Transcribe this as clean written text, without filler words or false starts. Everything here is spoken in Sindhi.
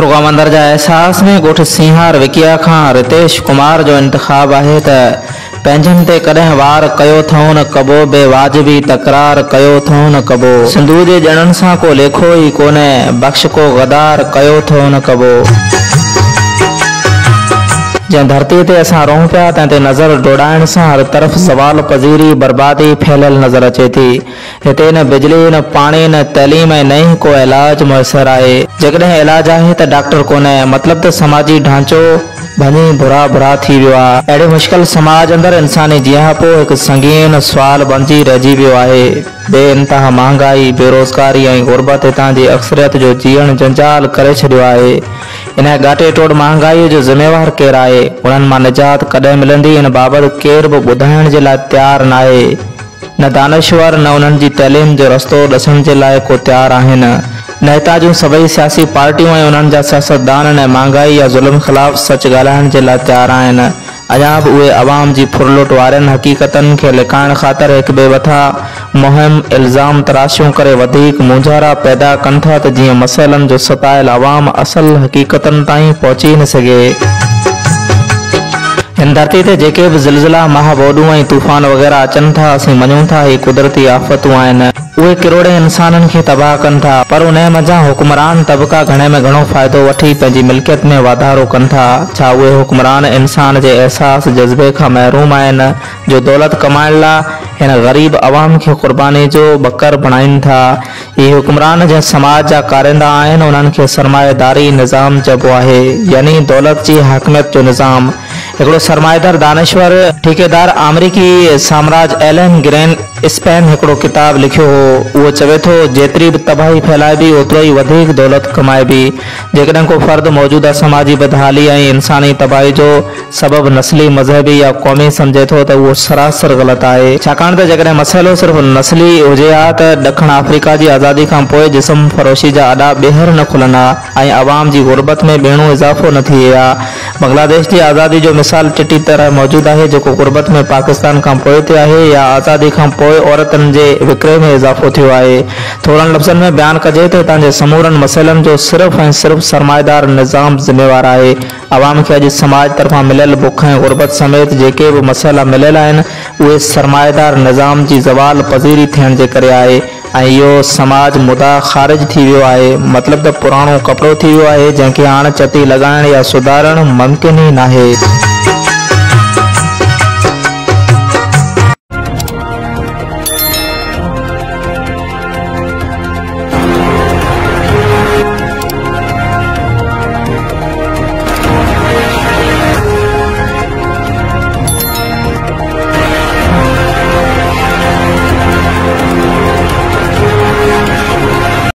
پروگرام اندر جا احساس ۾ ڳوٺ سينهار وڪيا کان رتيش ڪمار جو انتخاب آهي ته پنهنجن تي ڪڏهن وار ڪيو ٿئون نه ڪبو بي واجبي تڪرار ڪيو ٿئون نه ڪبو سنڌوء جي ڄڻن سان ڪو ليکو ئي ڪونهي بخش ڪو غدار ڪيو ٿئون نه ڪبو. جنهن ڌرتيء تي اسان رهون پيا تنهن تي نظر ڊوڙائڻ سان هر طرف زوال پذيري بربادي ڦهليل نظر اچي ٿي. هتي نه بجلي، نه پاڻي، نه تعليم ۽ نه ئي ڪو علاج ميسر آهي. جيڪڏهن علاج آهي ته ڊاڪٽر ڪونهي. مطلب ته سماجي ڍانچو ڀڃي ڀورا ڀورا ٿي ويو آهي. اهڙي مشڪل سماج اندر انساني جياپو هڪ سنگين سوال بڻجي رهجي ويو آهي. بي انتها مهانگائي، بيروزگاري ۽ غربت هتان جي اڪثريت جو جيئڻ جنجال ڪري ڇڏيو آهي. ان ڳاٽي ٽوڙ مهانگائيء جو ذميوار ڪير آهي؟ انهن مان نجات ڪڏهن ملندي؟ ان بابت ڪير به ٻڌائڻ جي لاء تيار ناهي. نه دانشور نه انهن جي تعليم جو رستو ڏسڻ جي لاء ڪو تيار آهن. نه هتان جون سڀئي سياسي پارٽيون ۽ انهن جا سياستدان نه مهانگائي يا ظلم خلاف سچ ڳالهائڻ جي لاء تيار آهن. اڃا به اهي عوام جي ڦرلٽ وارين حقيقتن کي لڪائڻ خاطر هڪ ٻئي مٿان مهم الزام تراشيون ڪري وڌيڪ مونجهارا پيدا ڪن ٿا ته جيئن مسئلن جو ستايل عوام اصل حقيقتن تائين پهچي نه سگهي. هن ڌرتي تي جيڪي به زلزلا، مها ٻوڏون ۽ طوفان وغيره اچن ٿا، اسين مڃون ٿا هي قدرتي آفتون آهن. اهي ڪروڙين انسانن کي تباهه ڪن ٿا، پر انهيء منجهان حڪمران طبقا گهڻي ۾ گهڻو فائدو وٺي پنهنجي ملڪيت ۾ واڌارو ڪن ٿا. ڇا اهي حڪمران انسان جي احساس جذبي کان محروم آهن، جو دولت ڪمائڻ لا هن غريب عوام کي قرباني جو ٻڪر بڻائين ٿا؟ هي حڪمران جنهن سماج جا ڪارندا آهن، انهن کي سرمائيداري نظام چئبو آهي، يعني دولت جي حاڪميت جو نظام. هڪڙو سرمائيدار دانشور، ٺيڪيدار آمريڪي سامراج ايلن گرين اسپين هڪڙو ڪتاب لکيو هو، اهو چوي ٿو، جيتري به تباهي ڦهلائبي، اوترو ئي وڌيڪ دولت ڪمائبي. جيڪڏهن ڪو فرد موجوده سماجي بدحالي ۽ انساني تباهي جو سبب نسلي، مذهبي يا قومي سمجهي ٿو ته اهو سراسر غلط آهي. ڇاڪاڻ ته جيڪڏهن مسئلو صرف نسلي هجي ها ته ڏکڻ آفريڪا جي آزادي کان پوء جسم فروشي جا اڏا ٻيهر نه کلن ها ۽ عوام جي غربت ۾ ٻيڻو اضافو نه ٿئي ها. بنگلاديش جي آزادي جو مثال چٽي طرح موجود آهي جيڪو غربت ۾ پاڪستان کان پوئتي آهي يا آزادي کان پوء عورتن جي وڪري ۾ اضافو ٿيو آهي. ٿورن لفظن ۾ بيان ڪجي ته هتان جي سمورن مسئلن جو صرف ۽ صرف سرمائيدار نظام ذميوار آهي. عوام کي اڄ سماج طرفان مليل بک ۽ غربت سميت جيڪي به مسئلا مليل آهن اهي سرمائيدار نظام جي زوال پذيري ٿيڻ جي ڪري آهي ۽ اهو سماج مدا خارج ٿي ويو آهي مطلب ته پراڻو ڪپڙو ٿي ويو آهي جنهن کي هاڻ چتي لڳائڻ يا سڌارڻ ممڪن ئي ناهي.